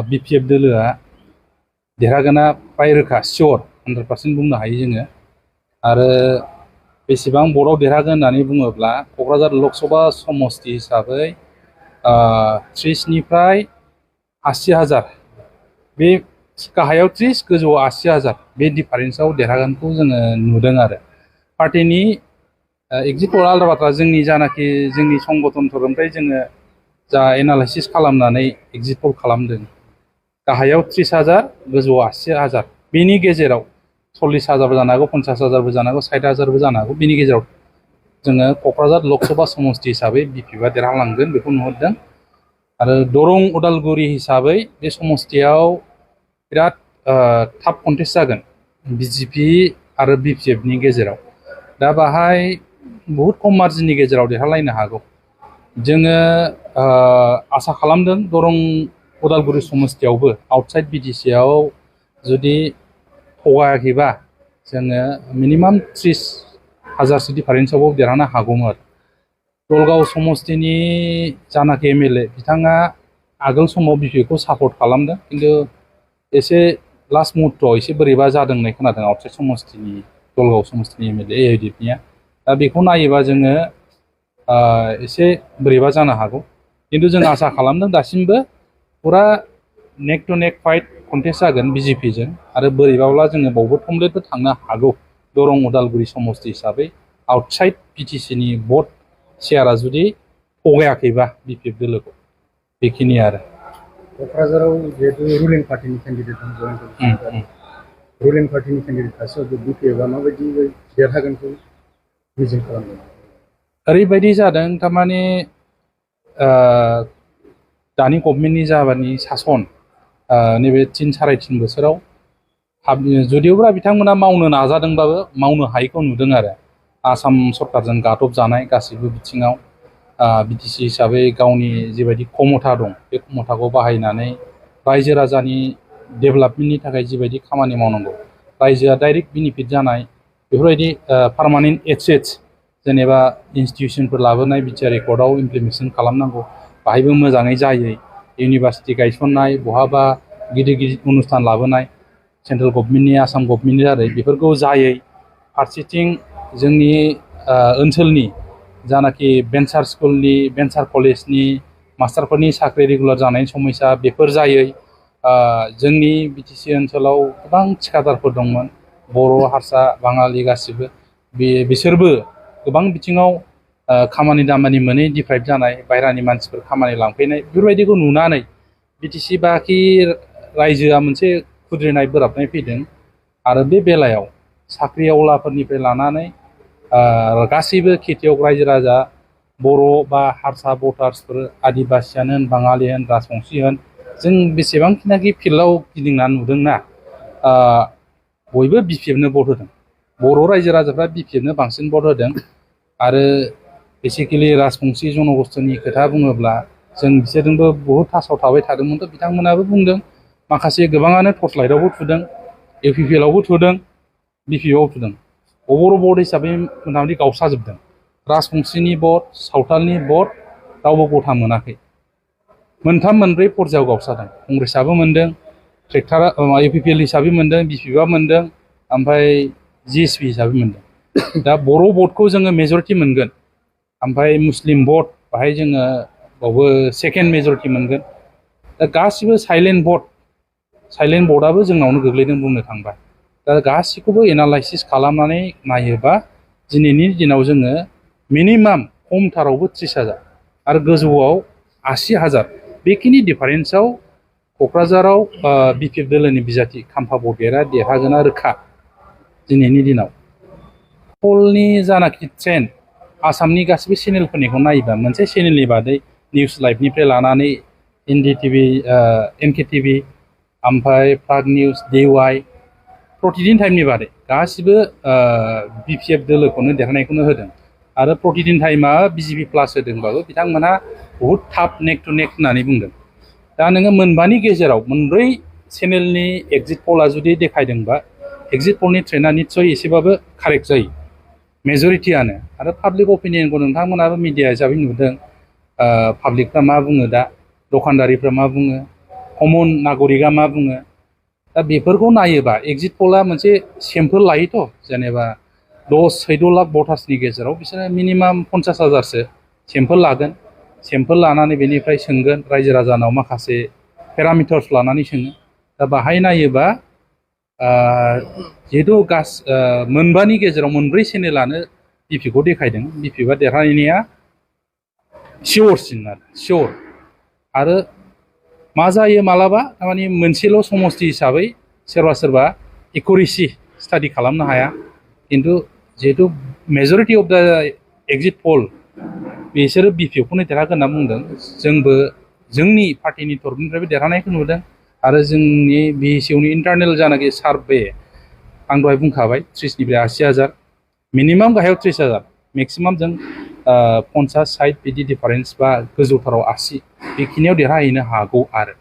BPF दोलोआ देरहागोना फ्राय रोखा share 100% बुंनो हायो जोङो आरो बेसेबां भटआव देरहागोन होननानै बुङोब्ला क'क्राझार लकसभा समस्ति हिसाबै 30 निफ्राय 80,000 बे गाहायाव 30 गोजौआव 80,000 बे डिफारेन्सआव देरहागोनखौ जोङो नुदों आरो पार्टिनि एग्जिट पल आलादा बाथ्रा जोंनि जानाखि जोंनि संगठन थरनिफ्राय जोङो जा एनालाइसिस खालामनानै एग्जिट पल खालामदों गाहायाव 30,000 गोजौआव 80,000 बेनि गेजेराव 40,000बो जानो हागौ 50,000बो जानो हागौ 60,000बो जानो हागौ बेनि गेजेराव जोङो क'क्राझार लकसभा समस्ति हिसाबै BPFआ देरहालांगोन बेखौ नुहुरदों आरो दरं उदालगुरि हिसाबै बे समस्तियाव बिराद थाफ कन्टेस्ट जागोन BJP आरो BPFनि गेजेराव दा बाहाय बहुत खम मार्जिननि गेजेराव देरहालायनो हागौ जोङो आसा खालामदों दरं उदालगुरि समस्तियावबो आउटसाइड BTCआव जुदि थगायाखैबा जोङो मिनिमाम 30,000सो डिफारेन्सआवबो देरहानो हागौमोन दलगाव समस्तिनि जानाखि MLA बिथाङा आगोल समाव BPFखौ सापर्ट खालामदों खिन्थु एसे लास्ट मुहुर्तआव एसे बोरैबा जादों होननाय खोनादों आउटसाइड समस्तिनि दलगाव समस्तिनि MLA AIDFनिया दा बेखौ नायोबा जोङो एसे बोरैबा जानो हागौ खिन्थु जों आसा खालामदों दासिमबो पुरा नेक टु नेक फाइट कन्टेस्ट जागोन BJPजों आरो बोरैबाब्ला जोङो बावबो थमब्लेटबो थांनो हागौ दरं उदालगुरि समस्ति हिसाबै आउटसाइड BTCनि भट शेयारा जुदि थगायाखैबा BPF दोलोखौ बेखिनि आरो क'क्राझाराव जिहेतु रुलिं पार्टिनि केन्डिडेट रुलिं पार्टिनि केन्डिडेट सासेयाव BPFआ माबायदि देरहागोनखौ मिजिं खालामदों ओरैबायदि जादों थारमाने दानि गभर्नमेन्टनि जाबानि सासन नैबे 3-3.5 बोसोराव जुदियोब्ला बिथांमोना मावनो नाजादोंबाबो मावनो हायैखौ नुदों आरो आसाम सरकारजों गादबजानाय गासैबो बिथिङाव BTC हिसाबै गावनि जिबायदि क्षमता दं बे क्षमताखौ बाहायनानै रायजो राजानि डेभेलपमेन्टनि थाखाय जिबायदि खामानि मावनांगौ रायजोआ डाइरेक्ट बेनिफिट जानाय बेफोरबायदि पार्मानेन्ट एसेट्स जेनेबा इन्स्टिटिउसनफोर लाबोनाय बिटिआर एकर्डआव इमप्लिमेन्टेसन खालामनांगौ बाहायबो मोजाङै जायै इउनिभार्सिटि गायसननाय बहाबा गिदिर गिदिर अनुस्थान लाबोनाय सेन्ट्रेल गभर्नमेन्टनि आसाम गभर्नमेन्टनि दारै बेफोरखौ जायै फारसेथिं जोंनि ओनसोलनि जानाखि भेन्सार स्कुलनि भेन्सार कलेजनि मास्टारफोरनि साख्रि रेगुलार जानायनि समस्या बेफोर जायै जोंनि BTC ओनसोलाव गोबां थिखादारफोर दंमोन बर' हारसा बाङालि गासिबो बिसोरबो गोबां बिथिङाव खामानि दामानि मोनै डिप्राइभ जानाय बायरानि मानसिफोर खामानि लांफैनाय बेफोरबायदिखौ नुनानै BTC बाखि रायजोआ मोनसे खुद्रिनाय बोराबनाय फैदों आरो बे बेलायाव साख्रि आवलाफोरनिफ्राय लानानै गासैबो खेथियग रायजो राजा बर' बा हारसा भटार्सफोर आदिबासियानो होन बाङालि होन राजबंसि होन जों बेसेबांखिनाखि फिल्डआव गिदिंना नुदोंना बयबो BPFनो भट होदों बर' रायजो राजाफ्रा BPFनो बांसिन भट होदों आरो बेसिकेलि राजबंसि जनगोष्ठीनि खोथा बुङोब्ला जों बिसोरजोंबो बहुद टाचाव थाबाय थादोंमोनथ' बिथांमोनाबो बुंदों माखासे गोबाङानो टर्च लाइटआवबो थुदों UPPLआवबो थुदों BPFआव थुदों ओभारअल भट हिसाबै मथामथि गावस्राजोबदों राजबंसिनि भट सावथालनि भट रावबो गथा मोनाखै 3-4 पर्जायाव गावस्रादों कंग्रेसआबो मोनदों ट्रेक्टरा UPPL हिसाबै मोनदों BPFआ मोनदों ओमफ्राय GSP हिसाबै मोनदों दा बर' भटखौ जोङो मेजरिटि मोनगोन ओमफ्राय मुस्लिम भट बाहाय जोङो बावबो सेकेन्ड मेजरिटि मोनगोन दा गासिबो साइलेन्ट भटआबो जोंनावनो गोग्लैदों बुंनो थांबा दा गासिखौबो एनालाइसिस खालामनानै नायोबा दिनैनि दिनाव जोङो मिनिमाम खमथारावबो 30,000 आरो गोजौआव 80,000 बेखिनि डिफारेन्सआव क'क्राझाराव BPF दोलोनि बिजाथि खाम्फा बरगयारिआ देरहागोना रोखा दिनैनि दिनाव पलनि जानाखि ट्रेन्ड आसामनि गासिबो चेनेलफोरनिखौ नायोबा मोनसे चेनेलनि बादै निउस लाइभनिफ्राय लानानै NDTV NKTV ओमफ्राय प्राग निउस DY प्रतिदिन टाइमनि बादै गासिबो BPF दोलोखौनो देरहानायखौनो होदों आरो प्रतिदिन टाइमा BJP प्लास होदोंबाबो बिथांमोनहा बहुद थाफ नेक टु नेक होननानै बुंदों दा नोङो मोनबानि गेजेराव मोनब्रै चेनेलनि एग्जिट पला जुदि देखायदोंबा एग्जिट पलनि ट्रेन्डआ निस्सय एसेबाबो कारेक्ट जायो मेजरिटियानो आरो पाब्लिक अपिनियनखौ नोंथांमोनाबो मिडिया हिसाबै नुदों पाब्लिकफ्रा मा बुङो दा दखानदारिफ्रा मा बुङो कमन नागरिकआ मा बुङो दा बेफोरखौ नायोबा एग्जिट पला मोनसे सेम्पोल लायोथ' जेनेबा 10-14 लाख भटार्सनि गेजेराव बिसोरो मिनिमाम 50,000सो सेम्पोल लागोन सेम्पोल लानानै बेनिफ्राय सोंगोन रायजो राजानाव माखासे पेरामिटार्स लानानै सोङो दा बाहाय नायोबा जिहेतु मोनबानि गेजेराव मोनब्रै चेनेलानो बिपिखौ देखायदों बिपिआ देरहानाया सियर आरो मा जायो मालाबा थारमाने मोनसेल' समस्ति हिसाबै सोरबा एकुरेसि स्टाडि खालामनो हाया किन्तु जिहेतु मेजरिटि अफ दा एग्जिट पल बिसोरो बिपिएफखौनो देरहागोन होनना बुंदों जोंबो जोंनि पार्टिनि तरफनिफ्रायबो देरहानायखौ नुदों आरो जोंनि BSUनि इन्टारनेल जानाखि सार्भे आं दहाय बुंखाबाय 30निफ्राय 80,000 मिनिमाम गाहायाव 30,000 मेक्सिमाम जों 50-60 बिदि डिफारेन्स बा गोजौथाराव 80 बेखिनियाव देरहाहैनो हागौ आरो